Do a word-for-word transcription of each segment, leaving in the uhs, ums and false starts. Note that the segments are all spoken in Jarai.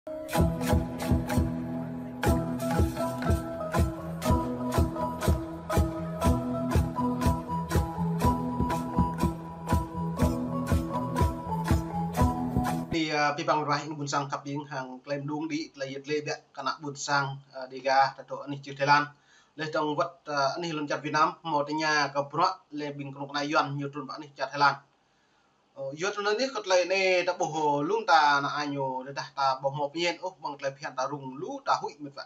Ƀing, ơ, ƀing ƀăng ruah ƀing ƀôn sang khăp ƀing hăng klem đung đĭ, tơlơi yơh tơlơi biă kơ ană ƀôn sang, ơ, Dega ta dŏ anih čư̆ Thái Lan. Laih dơ̆ng wơ̆t, ơ, anih lŏn čar Việt Nam, hmâo tơña kơ bruă lĕ ƀing kơnuk kơna Yuan ñu trŭn pơ anih čar Thái Lan. Ơ, yua tui anŭn yơh kơ tơlơi anai ta ƀuh lŏm ta ană añu, tơdah ta ƀu hmâo pơñen ôh, ƀơ̆ng tơlơi phiăn ta rŭng lu ta huĭ mĕt wa.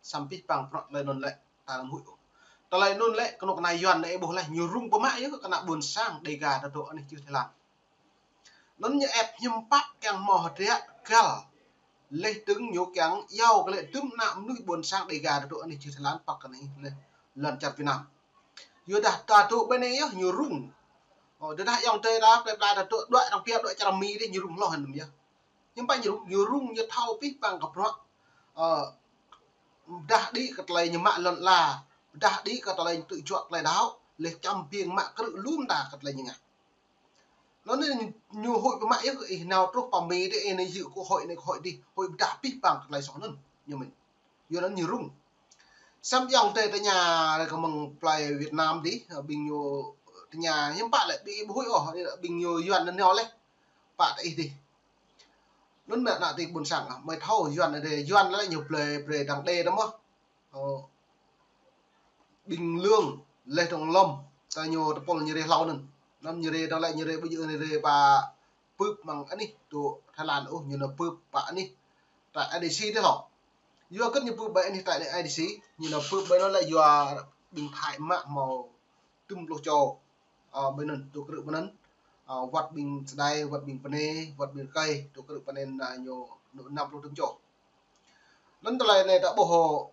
Samơ̆ ƀing ƀăng bruă tơlơi anŭn lĕ ta anăm huĭ ôh. Tơlơi anŭn lĕ kơnuk kơna Yuan anai ƀuh laih ñu rŭng pơmă yơh kơ ană ƀôn sang Dega ta dŏ anih čư̆ Thái Lan. Anŭn ñu ĕp hiư̆m pă kiăng hmâo hơdră găl. Laih dơ̆ng ñu kiăng iâu kơ lĕ dŭm ană mơnuih ƀôn sang Dega ta dŏ anih čư̆ Thái Lan păk kơ anai lĕ lŏn čar Việt Nam. Yua dah ta dŏ ƀơi anai yơh ñu rŭng. Ơ, tơdah ayŏng adơi ta, plơi pla ta dŏ đuaĭ arăng pia đuaĭ čar Mi dih ñu rŭng hloh anŭn yơh. Hiư̆m pă ñu rŭng, ñu rŭng ñu thâo ƀing ƀăng kơ bruă. Ơ, pơdah đĭ kơ tơlơi ñu mă lŏn ala, pơdah đĭ kơ tơlơi ñu tŭ juă tơlơi đaŏ, laih čăm ƀing mă krư̆ lŏm ta kơ tơlơi ñu ngă. Anŭn anai ñu huĭ pơmă yơh, ih nao truh pơ Mi dih, ih anai yơh kơ huĭ anai kơ huĭ dih, huĭ pơdah ƀing ƀăng kơ tơlơi soh anŭn, ñu mĭn. Yua anŭn ñu rŭng. Samơ̆ ayŏng adơi tơña kơ mơ̆ng plơi Việt Nam dih, ƀing ñu tơña hiư̆m pă lĕ, ƀing ih ƀu huĭ ôh, ƀing ñu Yuan anŭn nao laih. Pă tơ ih dih. Anŭn mơ̆ ană tih ƀôn sang, mơi thâo Yuan anai, Yuan lĕ ñu plơi, plơi đang đe tơ mơ̆. Ơ, ƀing Lương, laih dơ̆ng lŏm, ta ñu tơpul ñu rai hlâo anŭn. Anŭn ñu rai dơ̆ng lĕ ñu rai ƀu djơ̆ ñu rai pơ bưp mơ̆ng anih dŏ Thái Lan ôh, ñu nao bưp pơ anih ta I D C dih hlâo. Yua kơ ñu bưp ƀơi anih ta I D C, ñu nao bưp ƀơi anŭn lĕ yua ƀing Thái mă hmâo dŭm pluh čô. Ơ, ƀơi anŭn, dŏ krư̆ ƀơi anŭn. Ơ, wơ̆t ƀing Sơđai, wơ̆t ƀing Pơnê, wơ̆t ƀing Rơkơi, dŏ krư̆ pơ anai ană ñu, ñu năm pluh dŭm čô. Anŭn tơlơi anai ta ƀuh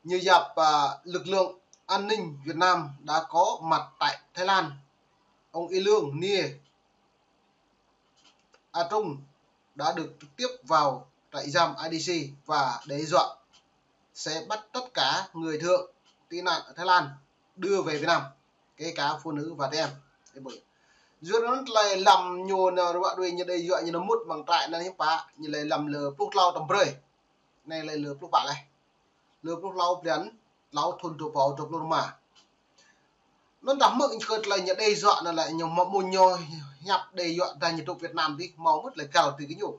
ñu yap, à, lực lượng an ninh Việt Nam đã có mặt tại Thái Lan. Ông Y Lương Niê A Trung đã được trực tiếp vào trại giam I D C và đe dọa sẽ bắt tất cả người Thượng tị nạn ở Thái Lan đưa về Việt Nam, kể cả phụ nữ và trẻ em. Yua anŭn tơlơi lăm ñu nao ruă đuaĭ ñu đe dọa ñu nao mŭt mơ̆ng trại anŭn hiư̆m pă, ñu lĕ lăm lơ pluh tlâo tơm brơi. Anai lĕ lơ pluh pă laih. Lơ pluh tlâo blan tlâo thŭn dua rơbâo dua pluh rơma. Anŭn dah mơ̆ ñu kơ tơlơi ñu đe dọa anŭn lĕ ñu mă mơ̆ ñu hiăp đe dọa dah ñu dŏ Việt Nam dih hmâo mơ̆ tơlơi găl tui kơ ñu.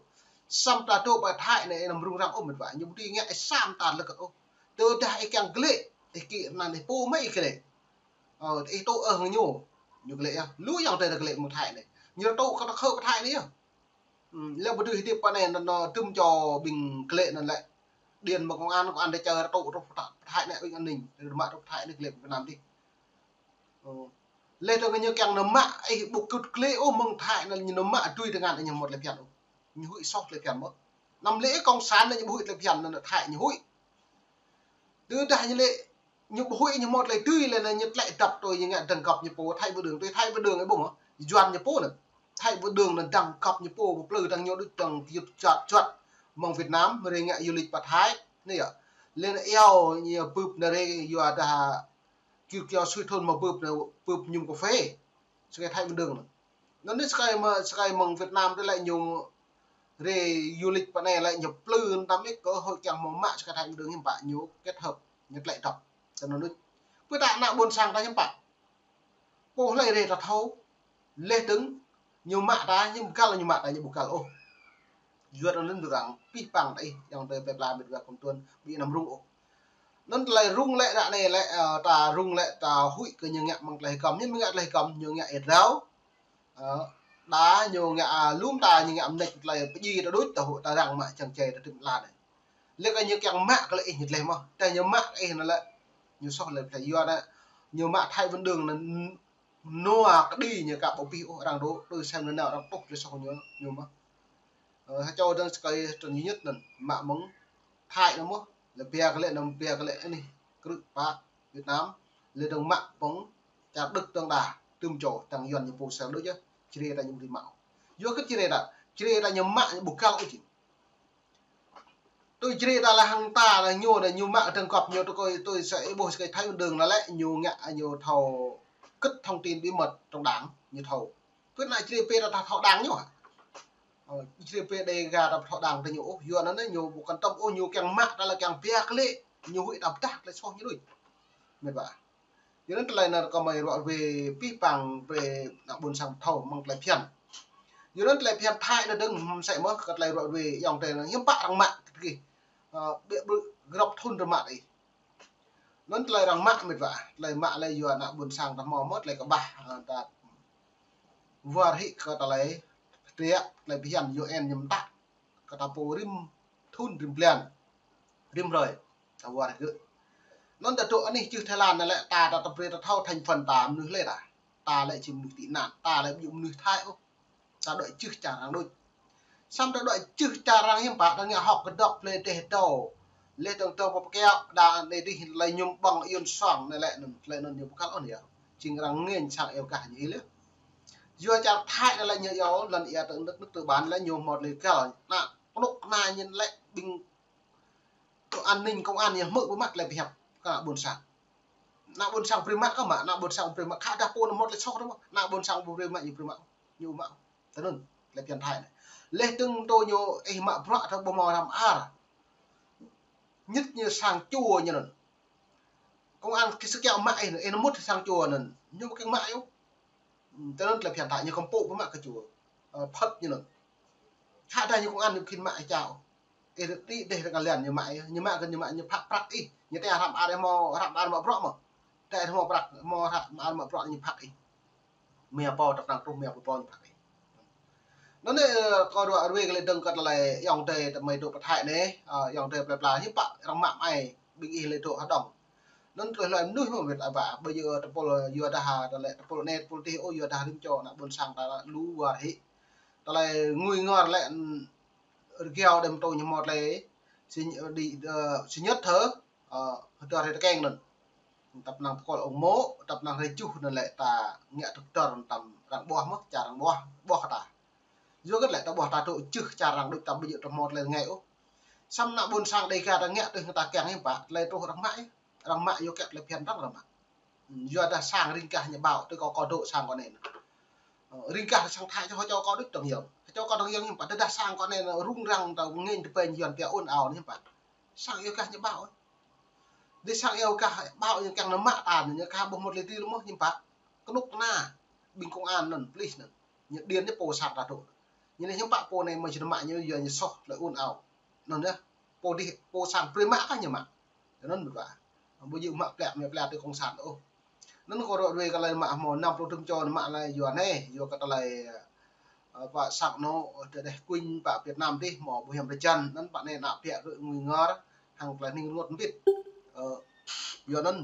Samơ̆ ta dŏ pơ Thái anai anăm rŭng răng ôh mĕt wa, ñu ƀu dưi ngă ih sa mơta lơkơt ôh. Tơdah ih kiăng glaĭ, ih kĭ anăn ih pô mơ̆ ih glaĭ. Ơ, ih tŭ ơh ñu, ñu glaĭ yơh. Lu ayŏng adơi ta glaĭ mơ̆ng Thái anai. Ñu tŭ kơ ta khơ̆ pơ Thái anai yơh. Hm, lĕ ƀu dưi hơdip pơ anai anŭn, anŭn dŭm čô ƀing glaĭ anŭn lĕ. Điện mơ̆ng công an, công an ta čar tŭ truh pơ Thái anai, ŭnh an ninh, mă truh pơ Thái anai glaĭ pơ Việt Nam dih. Ơ. Laih dơ̆ng ñu kiăng nao mă, ih ƀu kơ̆t glaĭ ôh mơ̆ng Thái anŭn ñu nao mă tui tơngan ih ñu hmâo tơlơi phiăn ôh. Ñu huĭ soh tơlơi phiăn mơ̆. Anăm lĕ cộng sản anŭn ñu ƀu huĭ tơlơi phiăn anŭn Thái ñu huĭ. Tơdah ñu lĕ ñu ƀu huĭ ñu hmâo tơlơi tui lĕ anŭn ñu tlĕ dăp tui ñu ngă dăng găp ñu pô Thái Văn Đường, tui Thái Văn Đường ih ƀuh mơ̆, Yuan ñu pô anŭn. Thái Văn Đường anŭn dăng găp ñu pô, pô plư dăng ñu đôč dăng yŭt čuăt čuăt mơ̆ng Việt Nam, rai ngă du lịch pơ Thái, anai yơh. Lĕ anŭn iâu ñu bưp anŭn rai yua dah kiu kiu sui thŭn mă bưp anŭn, bưp mơñum kơphê. Sơkai Thái Văn Đường anŭn. Anŭn anai sơkai mơ̆, sơkai mơ̆ng Việt Nam tơ lĕ ñu rai du lịch pơ anai lĕ ñu plư tam ih kơ hơi kiăng hmâo mă sơkai Thái Văn Đường hiư̆m pă ñu kết hợp, ñu tlĕ dăp. Tơ anŭn đôč. Pơ ta ană ƀôn sang ta hiư̆m pă. Pô hlơi rai ta thâo. Laih dơ̆ng ñu mă ta, ñu ƀu găl ñu mă ta, ñu ƀu găl ôh. Yua anŭn tơrang pih păng ta ih, ayŏng adơi plơi pla mĕt wa kơm tuan, ƀu anăm rŭng ôh. Anŭn tơlơi rŭng lĕ ră anai lĕ, ơ, ta rŭng lĕ ta huĭ kơ ñu ngă mơ̆ng tơlơi hơkăm, ñu mơ̆ ngă tơlơi hơkăm, ñu ngă ih rao. Ơ, đa ñu ngă, a, lŏm ta ñu ngă mơneč tơlơi pơdjai ta đôč ta huĭ ta răng mă čang čai ta tĭm la anai. Lĕ kơ ñu kiăng mă kơ lĕ ih ñu tơleh mơ̆. Tơdah ñu mă kơ ih anŭn lĕ ñu soh lĕ plơi yua anŭn. Ñu mă Thái Văn Đường anŭn nua kơđi ñu ka ƀu pih ôh arăng dŏ, tui sem anŭn nao arăng tuh tơlơi soh ñu, ñu mơ̆. Ơ, ha čô dơ̆ng sơkai Trần Duy Nhất anŭn mă mơ̆ng Thái anŭn mơ̆. Lĕ pia kơ lĕ anŭn pia kơ lĕ anih krư̆ pă Việt Nam. Lĕ dơ̆ng mă mơ̆ng čar Đức dơ̆ng đa, dŭm čô dăng Yuan ñu pô sel đôč yơh. Jrai ta ñu ƀu dưi mă. Yua kơ Jrai ta, Jrai ta ñu mă ñu ƀu găl ôh jing. Tui Jrai ta lĕ hăng ta lĕ ñu lĕ ñu mă dăng găp ñu tui kơ tui sa ih ƀuh sơkai Thái Văn Đường anŭn lĕ ñu ngă ñu thâo kơ̆t thông tin bí mật trong đảng ñu thâo. Kơ̆t ană Jrai pê ta thâo đảng ñu hă. Ơ, Jrai Pê Đêga ta pơthâo đang tơ ñu ôh, yua anŭn ñu ƀu kăn tơm ôh, ñu kiăng mă ta lĕ kiăng biă klĕ, ñu huĭ ta pơdah tơlơi soh ñu đôč. Mĕt wa. Yua anŭn tơlơi anŭn kơ mơi ruă ruê pih pang brơi ană ƀôn sang thâo mơ̆ng tơlơi phiăn. Yua anŭn tơlơi phiăn Thái anŭn dơ̆ng mơsĕ mơ̆n kơ tơlơi ruă ruê ayŏng adơi anŭn hiư̆m pă arăng mă kơ gih. Ơ, ƀiă ƀrư̆ grŏp thŭn rơmă ih. Anŭn tơlơi arăng mă mĕt wa, tơlơi mă lĕ yua ană ƀôn sang ta hmâo mơ̆n tơlơi kơƀah, ơ, ta wơr hĭ kơ tơlơi pơtriă, tơlơi phiăn U N ñu mơtă. Kơ ta pô rĭm thŭn rĭm blan, rĭm hrơi, ta wơr hĭ gơ̆. Anŭn ta dŏ anih čư̆ Thái Lan anai lĕ ta, ta, ta brơi ta thâo thành phần ta mơnuih lĕ ta. Ta lĕ či mơnuih tị nạn, ta lĕ ƀu djơ̆ mơnuih Thái ôh. Ta đuaĭ čư̆ čar arăng đôč. Samơ̆ ta đuaĭ čư̆ čar arăng hiư̆m pă, ta ngă hŏk kơdŏk plei dêh dâo. Leh dơ̆ng dâo pơkiaŏ, đa anai dih lĕ ñu ƀơ̆ng ayun suang anai lĕ anŭn, lĕ anŭn ñu pơkăl ôh yơh. Jing arăng ngêñ sang iâu gah ñu hil yơh. Yua čar Thái anai lĕ ñu iâu lŏn ia tơ nước, nước tư bản lĕ ñu hmâo tơlơi găl. Ană kơnuk kơna ñu lĕ ƀing tơ an ninh công an ñu hmư̆ ƀu mă tơlơi pơhiăp kơ ană ƀôn sang. Ană ƀôn sang brơi mă kơ mă, ană ƀôn sang brơi mă khă dah pô anŭn hmâo tơlơi soh anŭn mơ̆n. Ană ƀôn sang brơi mă, ñu brơi mă, ñu mă. Tơ anŭn tơlơi phiăn Thái anai. Leh dơ̆ng tơ ñu ih mă bruă tơ ƀu hmâo hrăm ar. Ñit ñu sang čua ñu anŭn. Công an kơ sơkiaŏ mă ih, ih anŭn mŭt sang čua anŭn. Ñu ƀu kiăng mă yơh. Tơ anŭn tơlơi phiăn Thái ñu kơmpŭ ƀu mă kơ čua. Ơ, phăt ñu anŭn. Khă dah ñu công an ñu khĭn mă ih čao. Ih dih dêh rơngai lian ñu mă ih, ñu mă kơ ñu mă ñu phak prăk ih. Ñu tơl hrăm ar ih hmâo, hrăm ar mă bruă mơ̆n. Tơl ih hmâo prăk, hmâo hrăm ar mă bruă ñu phak ih. Mia pô tơpă năng truh mia pô pô ñu phak ih. Anŭn anai, ơ, kơ ruă ruê kơ lĕ dơ̆ng kơ tơlơi ayŏng adơi ta mơi dŏ pơ Thái anai, ơ, ayŏng adơi plơi pla hiư̆m pă arăng mă mă ih, ƀing ih lĕ dŏ hơđong. Anŭn tơlơi hlơi mơnuih mơ̆n mĕt wa, ƀu djơ̆ tơpul yua dah tơlơi tơpul anai tơpul dih ôh, yua dah rĭm čô ană ƀôn sang ta lu wơr hĭ. Tơlơi ngui ngor lĕ, ưm, rơgao đơ̆m tơ ñu hmâo tơlơi, sĭ, đi, ơ, sĭ ñĕt thơ, ơ, hơdơr hrơi tơkeng anŭn. Tơpă năng pơkŏl ung mô̆, tơpă năng hrơi juh anŭn lĕ ta ngă tơ̆k tơr tơm arăng ƀuah mơ̆n, čar arăng ƀuah, ƀuah kơ ta. Yua kơ lĕ ta ƀuah ta dŏ čư̆ čar arăng đôč ta ƀu djơ̆ ta hmâo tơlơi rơngai ôh. Samơ̆ ană ƀôn sang Đêga ta ngă tui hăng ta kiăng hiư̆m pă, tơlơi truh arăng mă ih, arăng mă yua kơ tơlơi phiăn arăng, arăng mă. Yua dah sang ring gah ñu ƀâo, tui kâo kâo dŏ sang kâo anai. Ơ, ring gah sang Thái čô, čô kâo đôč dơ̆ng yơh. Čô kâo dơ̆ng yơh hiư̆m pă, tơdah sang kâo anai rŭng răng ta ngêñ tơpĕnh Yuan pia ôn ao anai hiư̆m pă. Sang iâu gah ñu ƀâo. Dêh sang iâu gah ƀâo ñu kiăng nao mă ta, ñu gah ƀu hmâo tơlơi djơ̆ lĕ mơ̆n hiư̆m pă. Kơnuk kơna, ƀing công an anŭn, police anŭn. Ñu điện ñu pô sang ta dŏ. Ñu anai hiư̆m pă pô anai mơi či nao mă ñu yua ñu soh tơlơi ôn ao. Anŭn yơh, pô dih, pô sang brơi mă kơ ñu mă. Anŭn mĕt wa. Ƀu djơ̆ mă plĕ, mă plĕ tui cộng sản ôh. Anŭn kơ ruă ruê kơ tơlơi mă hmâo năm pluh dŭm čô mă lĕ yua anai, yua kơ tơlơi, ơ, pă sang anŏ, ơ, tơ dêh kuing pă Việt Nam dih hmâo ƀu hiam rơjăn, anŭn pă anai ană piă kơ ngui ngor, hăng tơlơi hning rơngot mbĭt. Ơ, yua anŭn,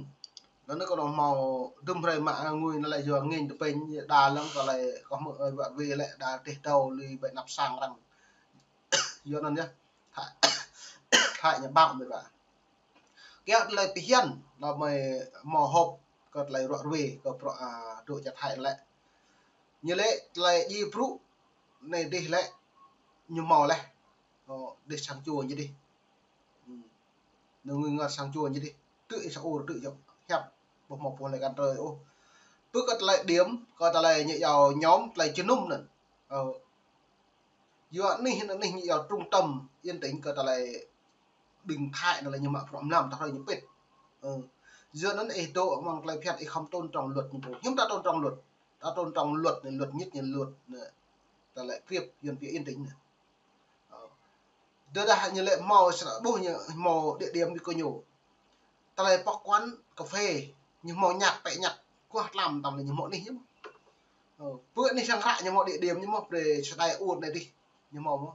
anŭn kơ anŏ hmâo dŭm hrơi mă ngui anŭn lĕ yua ngêñ tơpĕnh đa lăng kơ tơlơi kơ hmư̆, ơ, ruă ruê lĕ đa dêh dâo lui ƀơi anăp sang arăng. Yua anŭn yơh. Thái, Thái ñu ƀâo mĕt wa. Kiăng tơlơi phiăn, lĕ mơi hmâo họp kơ tơlơi ruă ruê, kơ bruă, a, dŏ čar Thái lĕ. Ñu lĕ tơlơi djai brŭ, anai dih lĕ, ñu hmâo leh. Ơ, dêh sang čua ñu dih. Ư. Anŭn ngui ngor sang čua ñu dih. Tơ ih sa ur, tơ ih jŏk hiăp. Ƀu hmâo pô lĕ kăn trơi ôh. Pơ kơ tơlơi điểm, kơ tơlơi ñu iâu nhóm, tơlơi jơnum anŭn. Ơ, yua anih, anih ñu iâu trung tâm yên tĩnh kơ tơlơi ƀing Thái anŭn lĕ ñu mă bruă mlam ta hrơi ñu pĭt. Ơ. Yua anŭn ih dŏ amăng tơlơi phiăn ih khŏm tôn trọng luật ñu pô. Hiư̆m ta tôn trọng luật. Ta tôn trọng luật anai, luật ñit anai, luật anai, tơlơi kriêp Yuan pia yên tĩnh anai. Ơ. Tơdah ñu lĕ hmâo sră ƀuh ñu hmâo địa điểm ƀing gơñu. Tơlơi pŏk quán cà phê, ñu hmâo nhạc pĕ nhạc kuah tlam tăm lĕ ñu hmâo anih ñu mơ̆n. Ơ, pơ anih sang hră ñu hmâo địa điểm ñu mơ̆n, brơi sơdai ur anai dih, ñu hmâo mơ̆n.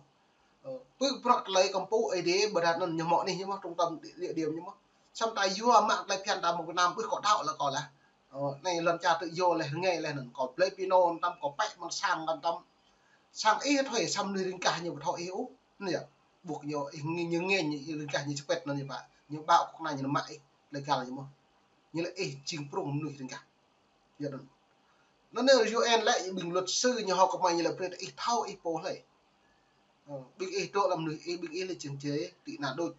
Ơ, pơ bruă tơlơi kơmpŭ Ơi Adai ƀôdah anŭn ñu hmâo anih ñu mơ̆n, trung tâm địa, địa điểm ñu mơ̆n. Samơ̆ ta yua mă tơlơi phiăn ta mơ̆ng Việt Nam, ƀuh kâo đaŏ lĕ kâo leh. Ơ, anai lŏn čar tự do leh, rơngai leh anŭn, kâo blơi piano anŭn tăm, kâo pĕ mơ̆ng sang anŭn tăm. Sang ih thâo samơ̆ mơnuih ring gah ñu ƀu thâo ih ôh. Anai yơh, ƀuh ñu ih ngêñ, ñu ngêñ, ñu ring gah ñu čơpĕt anŭn ñu ƀă. Ñu ƀâo kơ kơna ñu nao mă ih, tơlơi găl ñu mơ̆n. Ñu lĕ ih jing prŏng mơnuih ring gah. Yua anŭn. Anŭn anai U N lĕ ƀing luật sư ñu hŏk kơ mơi ñu lĕ brơi ih thâo ih pô hlơi. Ơ, ƀing ih dŏ lăm mơnuih ih, ƀing ih lĕ jing či tị nạn đôč.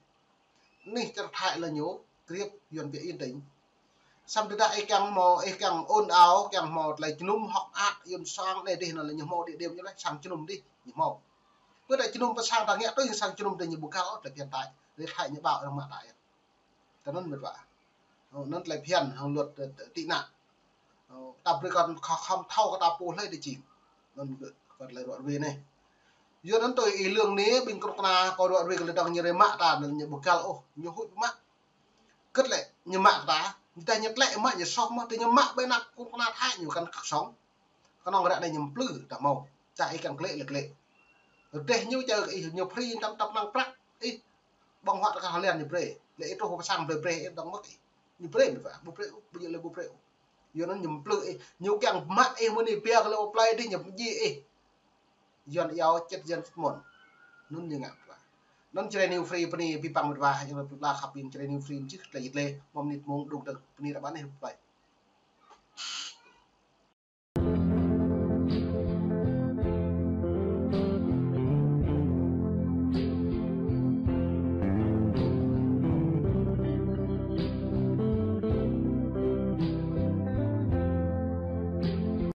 Anih čar Thái lĕ ñu kriêp Yuan pia yên tĩnh. Samơ̆ tơdah ih kiăng hmâo, ih kiăng ôn ao, kiăng hmâo tơlơi jơnum hŏk ăt, ayun suang anai dih anŭn lĕ ñu hmâo địa điểm ñu leh, sang jơnum dih, ñu hmâo. Bơ ta jơnum pơ sang ta ngă tui sang jơnum ta ñu ƀu găl ôh, tơlơi phiăn ta. Tơlơi Thái ñu ƀao arăng mă ta. Tơ anŭn mĕt wa. Ơ, anŭn tơlơi phiăn hăng luật, ơ, tị nạn. Ơ, ta brơi kơ khŏm, khŏm thâo kơ ta pô hlơi tơ jing. Anŭn kơ tơlơi ruă ruê anai. Yua anŭn tui ih lương anai, ƀing kơnuk kơna kơ ruă ruê kơ lĕ dơ̆ng ñu rai mă ta, anŭn ñu ƀu găl ôh, ñu huĭ mă. Kơt lĕ ñu mă ta, ñu ta ñu tlĕ mă ñu soh mơ̆, tơ ñu mă ƀơi anăp kơnuk kơna Thái ñu kăn kăk song. Kơnơ̆ng ră anai ñu mplư ta hmâo. Čă ih kiăng klĕ lĕ klĕ. Rơdêh ñu čơ kơ ih, ñu free tăm tăm năng prăk. Ih, ƀơ̆ng huă ta kơ Hà Lan ñu brơi. Lĕ ih truh pơ sang brơi brơi ih dơ̆ng mơ̆ ih. Ñu brơi mĕt wa, ƀu brơi ôh, ƀu djơ̆ lĕ ƀu brơi ôh. Yua anŭn ñu mplư ih, ñu kiăng mă ih mơ̆ng anai biă kơ lĕ plơi dih ñu ji ih. Yuan iâu čĕt Yuan čĕt mơ̆n. Anŭn ñu ngă mĕt wa. Anŭn Jrai New Free bơni abih bang mĕt wa, yang pơpla khăp ƀing Jrai New Free mơ̆n čih tơlơi tơlơi, mơ̆ng mơnit mơ̆ng đung dơ̆ng, bơni ră anai bye.